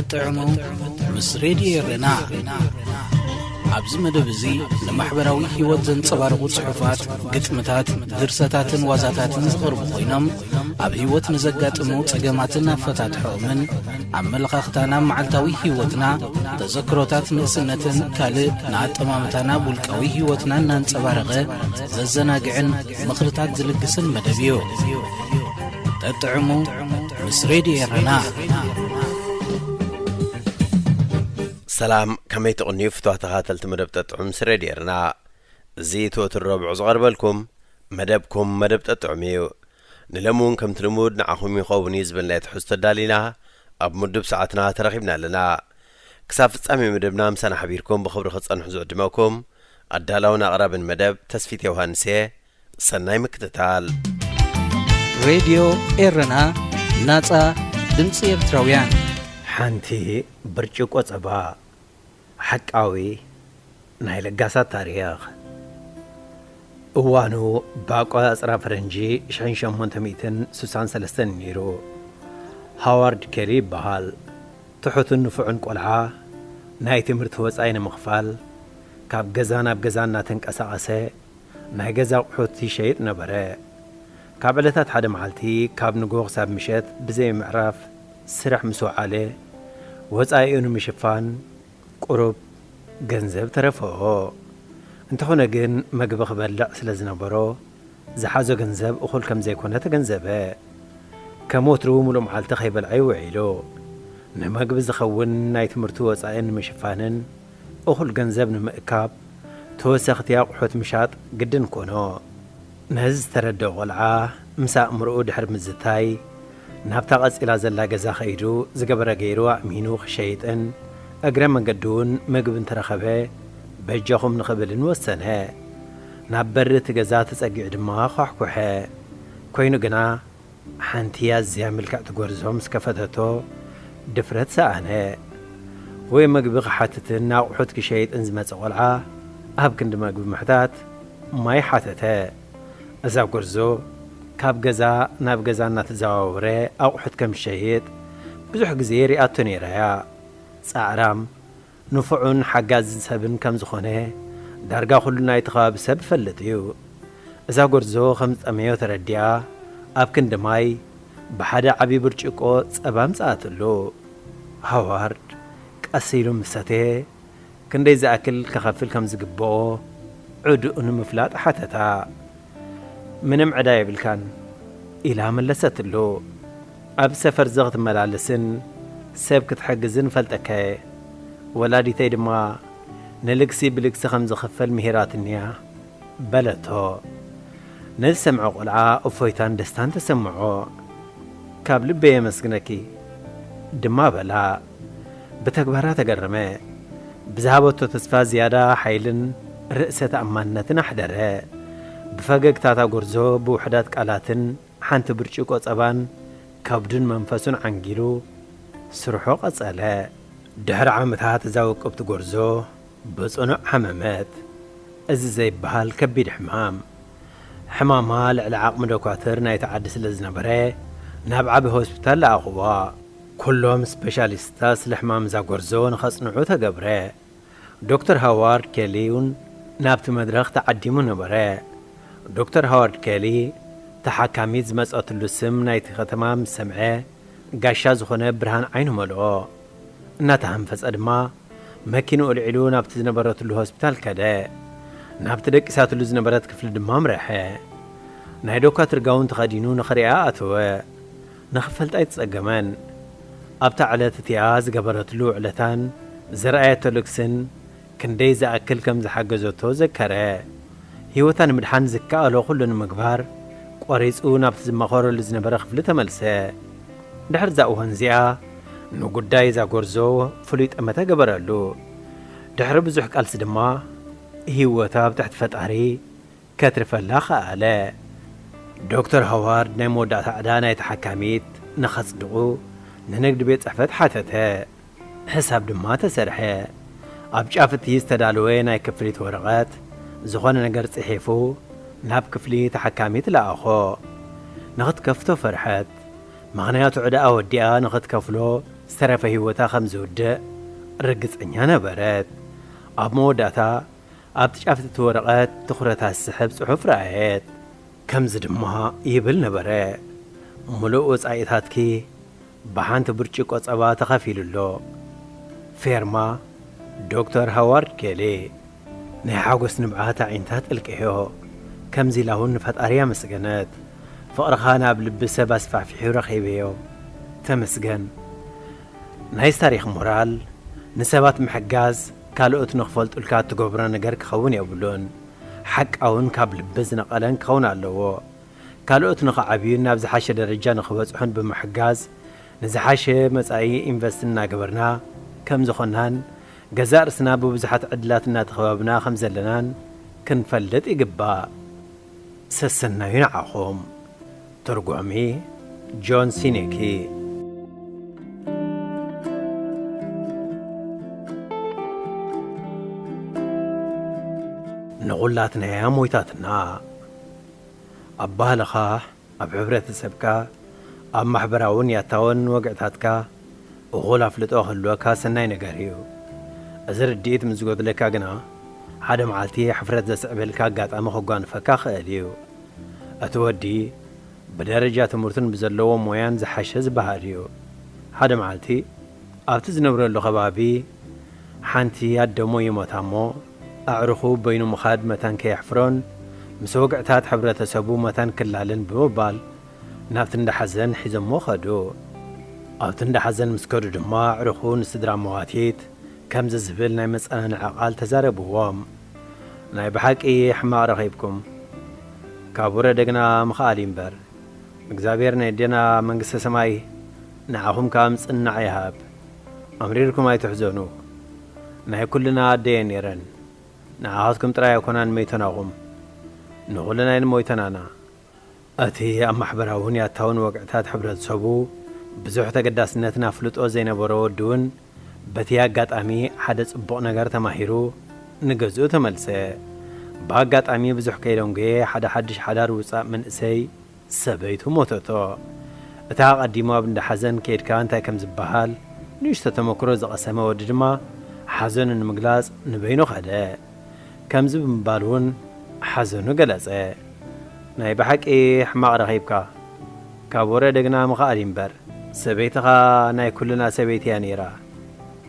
እጥዕሙ ምስ ሬድዮ ኤረና። ኣብዚ መደብ እዚ ንማሕበራዊ ህይወት ዘንጸባርቑ ጽሑፋት፣ ግጥምታት፣ ድርሰታትን ዋዛታትን ዝቐርቡ ኮይኖም፣ ኣብ ህይወት ንዘጋጥሙ ጸገማትን ኣፈታትሖኦምን፣ ኣመለኻኽታና ኣብ መዓልታዊ ህይወትና፣ ተዘክሮታት ንእስነትን ካልእ ንኣጠማምታና ኣብ ውልቃዊ ህይወትና እናንጸባረቐ ዘዘናግዕን ምኽርታት ዝልግስን መደብ እዩ። ጠጥዕሙ ምስ ሬድዮ ኤረና። ሰላም፣ ከመይ ትቕንዩ ፍትዋት ተኸታተልቲ መደብ ጠጥዑም ምስ ሬድዮ ኤረና? እዚ እቲ ወትሩ ረቡዕ ዝቐርበልኩም መደብኩም መደብ ጠጥዑም እዩ። ንሎሚ እውን ከምቲ ልሙድ ንዓኹም ይኸውን እዩ ዝበልናዮ ትሕዝቶ ኣዳሊና ኣብ ምዱብ ሰዓትና ተረኺብና ኣለና። ክሳብ ፍጻሜ መደብና ምሳና ሓቢርኩም ብኽብሪ ክትጸንሑ ዝዕድመኩም ኣዳላውን ኣቕራብን መደብ ተስፊት ዮሃንስ እየ። ሰናይ ምክትታል። ሬድዮ ኤረና፣ ናጻ ድምጺ ኤርትራውያን። ሓንቲ ብርጭቆ ጸባ፣ ሓቃዊ ናይ ለጋሳት ታሪኽ። እዋኑ ብኣቆጻጽራ ፈረንጂ ሽሕን ሸሞንተ ሚእትን ስሳን ሰለስተን ነይሩ። ሃዋርድ ኬሊ ይበሃል። ትሑትን ንፉዕን ቆልዓ፣ ናይ ትምህርቲ ወጻኢ ንምኽፋል ካብ ገዛ ናብ ገዛ እናተንቀሳቐሰ ናይ ገዛ ኣቑሑት ይሸይጥ ነበረ። ካብ ዕለታት ሓደ መዓልቲ፣ ካብ ንግሆ ክሳብ ምሸት ብዘይ ምዕራፍ ስራሕ ምስ ወዓለ፣ ወጻኢኡ ንምሽፋን ቁሩብ ገንዘብ ተረፍኦ። እንተኾነ ግን፣ መግቢ ክበልዕ ስለ ዝነበሮ፣ ዝሓዞ ገንዘብ እኹል ከም ዘይኮነ ተገንዘበ። ከም ወትሩ፣ ምሉእ መዓልቲ ከይበልዐ እዩ ውዒሉ። ንመግቢ ዝኸውን ናይ ትምህርቲ ወጻኢ ንምሽፋንን እኹል ገንዘብ ንምእካብ፣ ተወሰኽቲ ኣቑሑት ምሻጥ ግድን ኮኖ። ነዚ ዝተረድኦ ቆልዓ፣ ምስ ኣእምሮኡ ድሕሪ ምዝታይ፣ ናብታ ቀጺላ ዘላ ገዛ ከይዱ፣ ዝገበረ ገይሩ ኣእሚኑ ክሸይጥን፣ እግረ መንገዱ እውን ምግቢ እንተረኸበ፣ በጃኹም ንኽብልን ወሰነ። ናብ በሪ እቲ ገዛ ተጸጊዑ ድማ ኳሕኩሐ። ኮይኑ ግና፣ ሓንቲ ኣዝያ ምልክዕቲ ጎርዞ ምስ ከፈተቶ፣ ድፍረት ሰኣነ። ወይ መግቢ ክሓትትን ኣቑሑት ክሸይጥን ዝመጸ ቆልዓ፣ ኣብ ክንዲ መግቢ ምሕታት፣ ማይ ሓተተ። እዛ ጎርዞ፣ ካብ ገዛ ናብ ገዛ እናተዘዋወረ ኣቑሑት ከም ዝሸይጥ፣ ብዙሕ ግዜ ሪኣቶ ነይራ እያ። ጻዕራም፣ ንፉዑን ሓጋዝን ሰብን ከም ዝኾነ፣ ዳርጋ ኩሉ ናይቲ ከባቢ ሰብ ይፈልጥ እዩ። እዛ ጎርዞ ከም ዝጠመዮ ተረዲኣ፣ ኣብ ክንዲ ማይ ብሓደ ዓቢ ብርጭቆ ጸባ ኣምጽኣትሉ። ሃዋርድ ቀስ ኢሉ ምስ ሰተየ፣ ክንደይ ዝኣክል ክኸፍል ከም ዝግብኦ ዕድኡ ንምፍላጥ ሓተታ። "ምንም ዕዳ የብልካን" ኢላ መለሰትሉ። ኣብ ሰፈር እዚ ክትመላለስን ሰብ ክትሕግዝን እፈልጠካ'የ። ወላዲተይ ድማ ንልግሲ ብልግሲ ከም ዝኽፈል ምሂራትኒ'ያ በለቶ። ነዚ ዝሰምዐ ቆልዓ እፎይታን ደስታን ተሰምዖ። "ካብ ልበይ የመስግነኪ" ድማ በላ። ብተግባራ ተገረመ። ብዝሃበቶ ተስፋ ዝያዳ ሓይልን ርእሰ ተኣማንነትን ኣሕደረ። ብፈገግታ እታ ጎርዞ፣ ብውሑዳት ቃላትን ሓንቲ ብርጭቆ ጸባን ከብዱን መንፈሱን ዓንጊሉ ስርሑ ቀጸለ። ድሕሪ ዓመታት እዛ ውቅብቲ ጎርዞ ብጽኑዕ ሓመመት። እዚ ዘይበሃል ከቢድ ሕማም። ሕማማ ልዕሊ ዓቕሚ ዶኳትር ናይቲ ዓዲ ስለ ዝነበረ፣ ናብ ዓቢ ሆስፒታል ለኣኽዋ። ኩሎም ስፔሻሊስታት ስለ ሕማም እዛ ጎርዞ ንኸጽንዑ ተገብረ። ዶክተር ሃዋርድ ኬሊ እውን ናብቲ መድረኽ ተዓዲሙ ነበረ። ዶክተር ሃዋርድ ኬሊ፣ ተሓካሚት ዝመጸትሉ ስም ናይቲ ከተማ ምስ ሰምዐ፣ ጋሻ ዝኾነ ብርሃን ዓይኑ መልኦ። እናተሃንፈጸ ድማ፣ መኪንኡ ኣልዒሉ ናብቲ ዝነበረትሉ ሆስፒታል ከደ። ናብቲ ደቂሳትሉ ዝነበረት ክፍሊ ድማ ኣምረሐ። ናይ ዶካትር ጋውን ተኸዲኑ ንኽሪኣ ኣተወ። ንኽፈልጣ ኣይተጸገመን። ኣብታ ዕለት እቲኣ ዝገበረትሉ ውዕለታን ዘርኣየቶ ልግስን ክንደይ ዝኣክል ከም ዝሓገዘቶ ዘከረ። ህይወታ ንምድሓን ዝከኣሎ ኩሉ ንምግባር ቆሪጹ ናብቲ ዝመኸረሉ ዝነበረ ክፍሊ ተመልሰ። ድሕሪ እዛ እዋን እዚኣ ንጉዳይ እዛ ጎርዞ ፍሉይ ጠመተ ገበረሉ። ድሕሪ ብዙሕ ቃልሲ ድማ ህይወታ ኣብ ትሕቲ ፈጣሪ ከትርፈላ ከኣለ። ዶክተር ሃዋርድ ናይ መወዳእታ ዕዳ ናይ ተሓካሚት ንኸጽድቑ ንንግድ ቤት ጽሕፈት ሓተተ። ሕሳብ ድማ ተሰርሐ። ኣብ ጫፍ እቲ ዝተዳለወ ናይ ክፍሊት ወረቐት ዝኾነ ነገር ጽሒፉ ናብ ክፍሊ ተሓካሚት ለኣኾ። ንኽትከፍቶ ፈርሐት። ምኽንያቱ ዕዳኣ ወዲኣ ንኽትከፍሎ ዝተረፈ ህይወታ ከም ዝውድእ ርግጸኛ ነበረት። ኣብ መወዳእታ ኣብቲ ጫፍ እቲ ወረቐት ትኹረታ ዝስሕብ ጽሑፍ ረኣየት። ከምዚ ድማ ይብል ነበረ፣ "ምሉእ ወጻኢታትኪ ብሓንቲ ብርጭቆ ጸባ ተኸፊሉ ኣሎ። ፌርማ ዶክተር ሃዋርድ ኬሊ." ናይ ሓጎስ ንብዓት ኣዒንታ ጠልቀዮ። ከምዚ ኢላ እውን ንፈጣሪ ኣመስገነት። "ፍቕርኻ ናብ ልቢ ሰብ ኣስፋሕፊሑ ረኺበዮ። ተመስገን። ናይዚ ታሪኽ ሞራል፣ ንሰባት ምሕጋዝ፣ ካልኦት ንኽፈልጡልካ እትገብሮ ነገር ክኸውን የብሉን። ሓቃውን ካብ ልቢ ዝነቐለን ክኸውን ኣለዎ። ካልኦት ንኽዓብዩን ናብ ዝሓሸ ደረጃ ንኽበጽሑን ብምሕጋዝ፣ ንዝሓሸ መጻኢ ኢንቨስት እናገበርና ከም ዝኾንናን፣ ገዛእ ርእስና ብብዙሓት ዕድላት እናተኸበብና ከም ዘለናን ክንፈልጥ ይግባእ። ሰሰናዩ ንዓኹም። ትርጓሚ ጆን ሲኔኪ። ንኹላትናያ ሞይታትና። ኣብ ባህልኻ፣ ኣብ ሕብረተሰብካ፣ ኣብ ማሕበራውን ያታውን ወግዕታትካ እኹል ኣፍልጦ ክህልወካ ሰናይ ነገር እዩ። እዚ ርድኢት ምስ ዝጎድለካ ግና፣ ሓደ መዓልቲ ሕፍረት ዘስዕበልካ ኣጋጣሚ ከጓንፈካ ክእል እዩ። እቲ ወዲ ብደረጃ ትምህርቱን ብዘለዎ ሞያን ዝሓሸ ዝበሃል እዩ። ሓደ መዓልቲ ኣብቲ ዝነብረሉ ከባቢ ሓንቲ ኣደሞ ይሞታ እሞ፣ ኣዕሩኹ በይኑ ምኻድ መታን ከየሕፍሮን፣ ምስ ወግዕታት ሕብረተሰቡ መታን ክላለን ብምባል ናብቲ እንዳ ሓዘን ሒዞሞ ኸዱ። ኣብቲ እንዳ ሓዘን ምስ ከዱ ድማ ኣዕሩኹ ንስድራ መዋቲት ከምዚ ዝብል ናይ መጸናንዒ ቃል ተዛረብዎም። "ናይ ብሓቂ ሕማቕ ረኺብኩም። ካብ ወረደ ግና ምኽኣል እዩ እምበር፣ እግዚኣብሔር ናይ ኣዴና መንግስተ ሰማይ ንዓኹም ከኣ ምጽንናዕ ይሃብ። ኣምሪርኩም ኣይትሕዘኑ። ናይ ኩልና ኣደ እየን ነይረን። ንዓኻትኩም ጥራይ ኣይኮናን መይተናኹም፣ ንኹልና እየን ሞይተናና." እቲ ኣብ ማሕበራውን ያታውን ወግዕታት ሕብረተሰቡ ብዙሕ ተገዳስነትን ኣፍልጦ ዘይነበሮ ወዲ እውን በቲ ኣጋጣሚ ሓደ ጽቡቕ ነገር ተማሂሩ ንገዝኡ ተመልሰ። ብኣጋጣሚ ብዙሕ ከይደንጎየ ሓደ ሓድሽ ሓዳር ውጻእ መንእሰይ ሰበይቱ ሞተቶ። እታ ኣቐዲሙ ኣብ እንዳ ሓዘን ከይድካ እንታይ ከም ዝበሃል ንእሽቶ ተመክሮ ዝቐሰመ ወዲ ድማ ሓዘኑ ንምግላጽ ንበይኑ ኸደ። ከምዚ ብምባል እውን ሓዘኑ ገለጸ። "ናይ ብሓቂ ሕማቕ ረኺብካ። ካብ ወረደ ግና ምኽኣል እዩ እምበር፣ ሰበይትኻ ናይ ኩልና ሰበይቲ እያ ነይራ።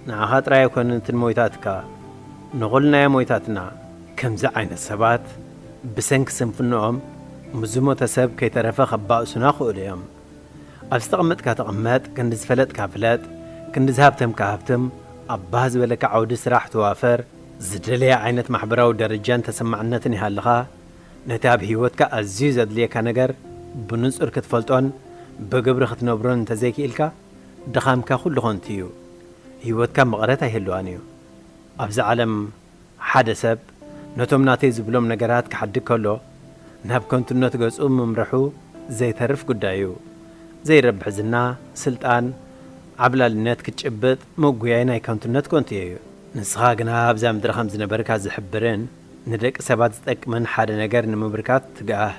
ንዓኻ ጥራይ ኣይኮነትን ሞይታትካ፣ ንኹልና እያ ሞይታትና." ከምዚ ዓይነት ሰባት ብሰንኪ ስንፍንኦም ምስ ዝሞተ ሰብ ከይተረፈ ከባእሱና ክእሉ እዮም። ኣብ ዝተቐመጥካ ተቐመጥ፣ ክንዲ ዝፈለጥካ ፍለጥ፣ ክንዲ ዝሃብተምካ ሃብትም፣ ኣብ ባህ ዝበለካ ዓውዲ ስራሕ ተዋፈር፣ ዝደለየ ዓይነት ማሕበራዊ ደረጃን ተሰማዕነትን ይሃልኻ፣ ነቲ ኣብ ህይወትካ ኣዝዩ ዘድልየካ ነገር ብንጹር ክትፈልጦን ብግብሪ ክትነብሮን እንተዘይክኢልካ፣ ድኻምካ ኩሉ ኸንቱ እዩ። ህይወትካ መቐረት ኣይህልዋን እዩ። ኣብዚ ዓለም ሓደ ሰብ ነቶም ናተይ ዝብሎም ነገራት ክሓድግ ከሎ፣ ናብ ከንቱነት ገጹ ምምርሑ ዘይተርፍ ጉዳይ እዩ። ዘይረብሕ ዝና፣ ስልጣን፣ ዓብላልነት ክትጭብጥ ምጉያይ ናይ ከንቱነት ከንቱ እዩ። ንስኻ ግና ኣብዛ ምድሪ ከም ዝነበርካ ዝሕብርን ንደቂ ሰባት ዝጠቅምን ሓደ ነገር ንምብርካት ትግኣህ።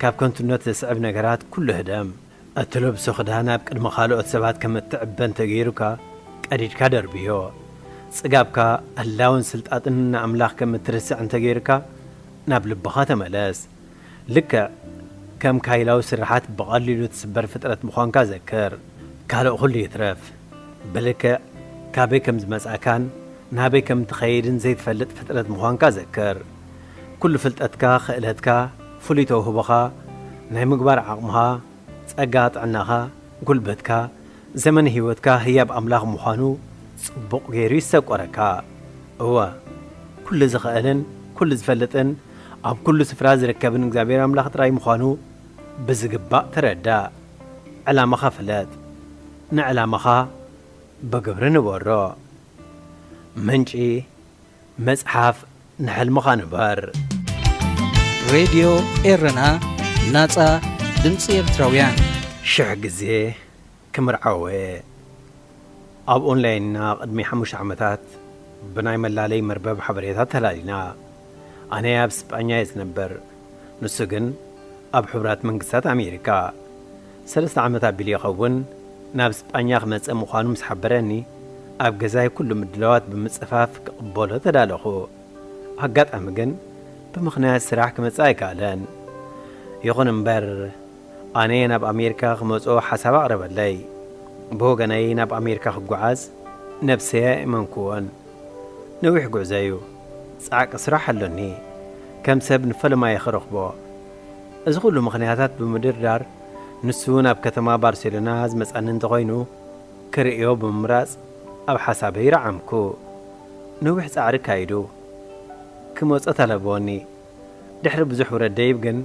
ካብ ከንቱነት ዘስዕብ ነገራት ኩሉ ህደም። እትለብሶ ክዳን ኣብ ቅድሚ ካልኦት ሰባት ከም እትዕበ እንተገይሩካ፣ ቀዲድካ ደርብዮ። ጽጋብካ፣ ህላውን ስልጣጥን ንኣምላኽ ከም እትርስዕ እንተገይሩካ፣ ናብ ልብኻ ተመለስ። ልክዕ ከም ካይላዊ ስርሓት ብቐሊሉ ትስበር ፍጥረት ምዃንካ ዘክር። ካልእ ኩሉ ይትረፍ፣ ብልክዕ ካበይ ከም ዝመጻእካን ናበይ ከም ትኸይድን ዘይትፈልጥ ፍጥረት ምዃንካ ዘክር። ኩሉ ፍልጠትካ፣ ክእለትካ፣ ፍሉይ ተውህቦኻ፣ ናይ ምግባር ዓቕምኻ፣ ጸጋ ጥዕናኻ፣ ጉልበትካ፣ ዘመን ህይወትካ ህያብ ኣምላኽ ምዃኑ ጽቡቕ ገይሩ ይሰቆረካ። እወ፣ ኩሉ ዝኽእልን ኩሉ ዝፈልጥን ኣብ ኩሉ ስፍራ ዝርከብን እግዚኣብሔር ኣምላኽ ጥራይ ምዃኑ ብዝግባእ ተረዳእ። ዕላማኻ ፍለጥ። ንዕላማኻ ብግብሪ ንበሮ። ምንጪ መጽሓፍ ንሕልምኻ ንበር። ሬድዮ ኤረና፣ ናጻ ድምጺ ኤርትራውያን። ሽሕ ግዜ ክምርዓወ። ኣብ ኦንላይንና ቅድሚ ሓሙሽተ ዓመታት ብናይ መላለይ መርበብ ሓበሬታ ተላሊና። ኣነ ኣብ ስጳኛ እየ ዝነብር፣ ንሱ ግን ኣብ ሕቡራት መንግስታት ኣሜሪካ። ሰለስተ ዓመት ኣቢሉ ይኸውን ናብ ስጳኛ ክመጽእ ምዃኑ ምስ ሓበረኒ፣ ኣብ ገዛይ ኩሉ ምድላዋት ብምጽፋፍ ክቕበሎ ተዳለኹ። ኣጋጣሚ ግን ብምኽንያት ስራሕ ክመጽእ ኣይከኣለን። ይኹን እምበር፣ ኣነ ናብ ኣሜሪካ ክመጾ ሓሳብ ኣቕረበለይ። ብወገነይ ናብ ኣሜሪካ ክጓዓዝ ነብሰይ ኣየእመንኩዎን። ነዊሕ ጉዕዞ እዩ። ጻዕቂ ስራሕ ኣሎኒ። ከም ሰብ ንፈለማይ ክረኽቦ። እዚ ኩሉ ምኽንያታት ብምድርዳር፣ ንሱ ናብ ከተማ ባርሴሎና ዝመጻኒ እንተኾይኑ፣ ክርእዮ ብምምራጽ ኣብ ሓሳበይ ረዓምኩ። ነዊሕ ጻዕሪ ካይዱ። ክመጾ ተለበወኒ። ድሕሪ ብዙሕ ውረድ ደይብ ግን፣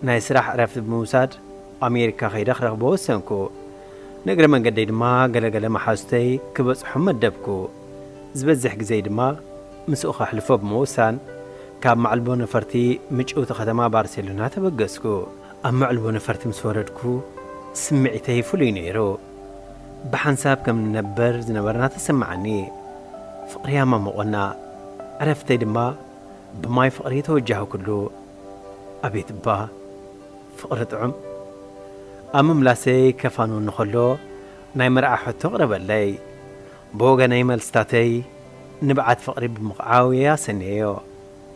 ናይ ስራሕ ዕረፍቲ ብምውሳድ ኣሜሪካ ከይደ ክረኽቦ ወሰንኩ። ንእግረ መንገደይ ድማ ገለገለ መሓዙተይ ክበጽሖም መደብኩ። ዝበዝሕ ግዜይ ድማ ምስኡ ከሕልፎ ብምውሳን፣ ካብ ማዕልቦ ነፈርቲ ምጭውቲ ከተማ ባርሴሎና ተበገስኩ። ኣብ ማዕልቦ ነፈርቲ ምስ ወረድኩ፣ ስምዒተይ ፍሉይ ነይሩ። ብሓንሳብ ከም ንነበር ዝነበርና ተሰማዓኒ። ፍቕሪ ኣማሞቖና። ዕረፍተይ ድማ ብማይ ፍቕሪ ተወጃህኩሉ። ኣቤት እባ ፍቕሪ ጥዑም! ኣብ ምምላሰይ ከፋንወኒ ከሎ፣ ናይ መርዓ ሕቶ ኣቕረበለይ። ብወገነይ መልስታተይ ንብዓት ፍቕሪ ብምቕዓው እየ ኣሰንየዮ።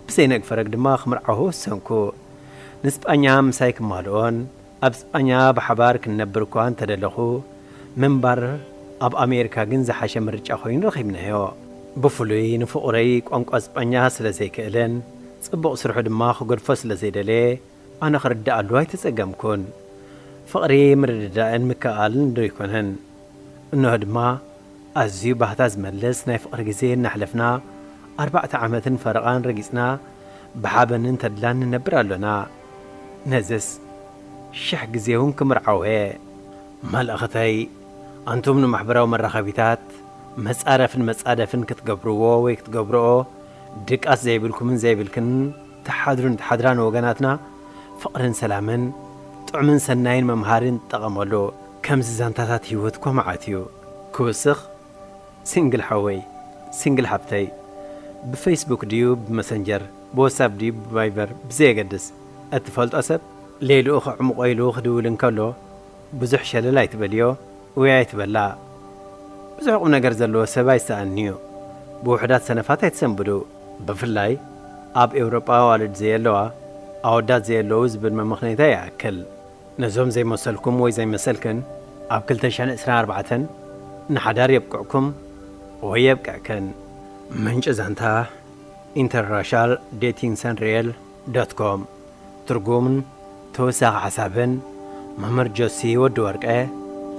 ብዘይነግፈረግ ድማ ክምርዓዎ ወሰንኩ። ንስጳኛ ምሳይ ክማልኦን ኣብ ስጳኛ ብሓባር ክንነብር እኳ እንተደለኹ፣ ምንባር ኣብ ኣሜሪካ ግን ዝሓሸ ምርጫ ኮይኑ ረኺብናዮ። ብፍሉይ ንፍቑረይ ቋንቋ ስጳኛ ስለ ዘይክእልን ጽቡቕ ስርሑ ድማ ክገድፎ ስለ ዘይደለየ፣ ኣነ ክርድኣሉ ኣይተጸገምኩን። ፍቕሪ ምርድዳእን ምክእኣልን ዶ ኣይኮነን? እንሆ ድማ ኣዝዩ ባህታ ዝመልስ ናይ ፍቕሪ ግዜ እናሕለፍና፣ ኣርባዕተ ዓመትን ፈረቓን ረጊጽና፣ ብሓበንን ተድላን ንነብር ኣሎና። ነዝስ ሽሕ ግዜ እውን ክምርዓው እየ። መልእኽተይ፣ ኣንቱም ንማሕበራዊ መራኸቢታት መጻረፍን መጻደፍን ክትገብርዎ ወይ ክትገብርኦ ድቃስ ዘይብልኩምን ዘይብልክን፣ ትሓድሩን ትሓድራን ወገናትና፣ ፍቕርን ሰላምን፣ ጥዑምን ሰናይን መምሃርን ትጠቐመሉ። ከምዚ ዛንታታት ህይወት እኮ መዓት እዩ። ክውስኽ፣ ሲንግል ሓወይ፣ ሲንግል ሓብተይ፣ ብፌስቡክ ድዩ ብመሰንጀር፣ ብዋትሳፕ ድዩ ብቫይበር ብዘየገድስ፣ እትፈልጦ ሰብ ሌልኡ ከዕምቖ ኢሉ ክድውል እንከሎ፣ ብዙሕ ሸለል ኣይትበልዮ ወይ ኣይትበላ። ብዙሕ ቁም ነገር ዘለዎ ሰብ ኣይሰኣንን'ዩ። ብውሑዳት ሰነፋት ኣይትሰንብዱ። ብፍላይ ኣብ ኤውሮጳ ኣዋልድ ዘየለዋ፣ ኣወዳት ዘየለዉ ዝብል መመኽነይታ ይኣክል። ነዞም ዘይመሰልኩም ወይ ዘይመሰልክን፣ ኣብ ክልተ ሽሕን ዕስራን ኣርባዕተን ንሓዳር የብቅዕኩም ወይ የብቅዕክን። ምንጪ ዛንታ፣ ኢንተርራሻል ዴቲንግ ሰንሪኤል ዶት ኮም። ትርጉምን ተወሳኺ ሓሳብን፣ መምህር ጆሲ ወዲ ወርቀ፣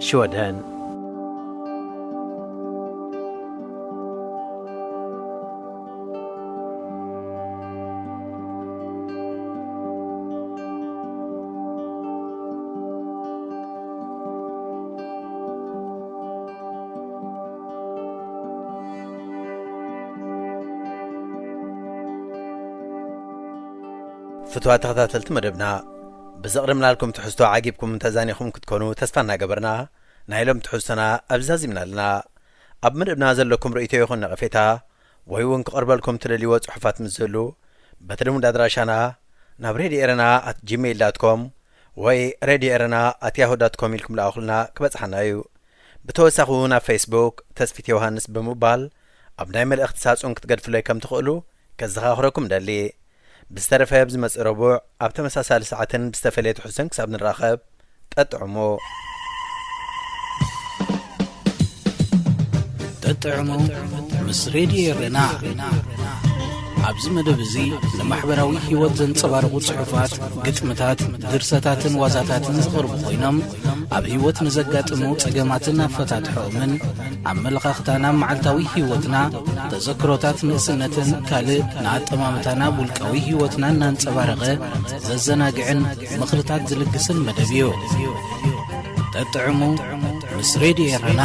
ሽወደን። ፍትዋት ተኸታተልቲ መደብና፣ ብዘቕረብናልኩም ትሕዝቶ ዓጊብኩም ተዛኒኹም ክትኮኑ ተስፋ እናገበርና፣ ናይ ሎም ትሕዝቶና ኣብዚ ዛዚምና ኣለና። ኣብ መደብና ዘለኩም ርእይቶ ይኹን ነቐፌታ፣ ወይ እውን ክቐርበልኩም ትደልይዎ ጽሑፋት ምስ ዝህሉ፣ በቲ ልሙድ ኣድራሻና ናብ ሬድዮ ኤረና ኣት ጂሜይል ዳት ኮም ወይ ሬድዮ ኤረና ኣት ያሁ ዳት ኮም ኢልኩም ለኣኹልና፣ ክበጽሓና እዩ። ብተወሳኺ እውን ኣብ ፌስቡክ ተስፊት ዮሃንስ ብምባል ኣብ ናይ መልእኽቲ ሳጹን ክትገድፉለይ ከም ትኽእሉ ከዘኻኽረኩም ደሊ። ብዝተረፈ ኣብ ዝመጽእ ረቡዕ ኣብ ተመሳሳሊ ሰዓትን ብዝተፈለየ ትሕዝቶን ክሳብ ንራኸብ፣ ጠጥዕሙ። ጠጥዕሙ ምስ ሬድዮ ኤረና። ኣብዚ መደብ እዚ ንማሕበራዊ ህይወት ዘንጸባርቑ ጽሑፋት፣ ግጥምታት፣ ድርሰታትን ዋዛታትን ዝቐርቡ ኮይኖም፣ ኣብ ህይወት ንዘጋጥሙ ጸገማትን ኣፈታትሖኦምን፣ ኣመለኻኽታና ኣብ መዓልታዊ ህይወትና፣ ተዘክሮታት ንእስነትን ካልእ ንኣጠማምታና ኣብ ውልቃዊ ህይወትና እናንጸባረቐ ዘዘናግዕን ምኽርታት ዝልግስን መደብ እዩ። ጠጥዕሙ ምስ ሬድዮ ኤረና።